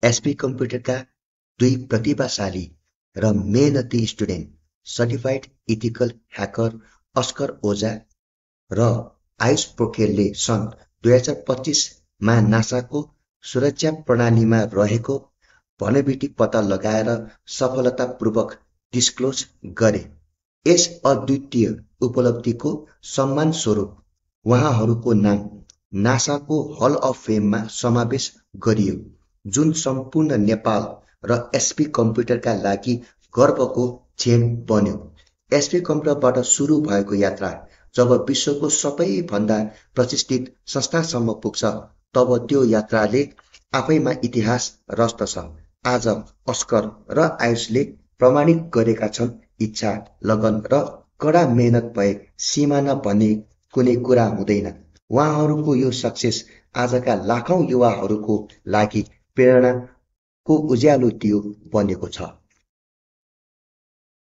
SP कम्प्युटरका दुई प्रतिभाशाली र मेहनती student certified ethical hacker Oscar Ojha र आयुष पोखरेलले सन् 2025 मा नासाको सुरक्षा प्रणालीमा रहेको भनभिटी पत्ता लगाएर सफलतापूर्वक डिस्क्लोज गरे। यस अद्वितीय उपलब्धिको सम्मान स्वरूप उहाँहरूको नाम नासाको हल अफ फेममा समावेश गरियो, जुन सम्पूर्ण नेपाल र एसपी कम्प्युटरका लागि गर्वको क्षण बन्यो। एसपी कम्प्युटरबाट सुरु भएको यात्रा जब विश्वको सबैभन्दा प्रतिष्ठित संस्थासम्म पुग्छ, तब त्यो यात्राले आफैमा इतिहास रच्दछ। आज अस्कर र आयुषले प्रमाणित गरेका छन्, इच्छा, लगन र कडा मेहनत भए सीमाना भन्ने कुनै कुरा हुँदैन। उहाँहरूको यो सक्सेस आजका लाखौं युवाहरूको लागि प्रेरणाको उज्यालो दियो बनेको छ।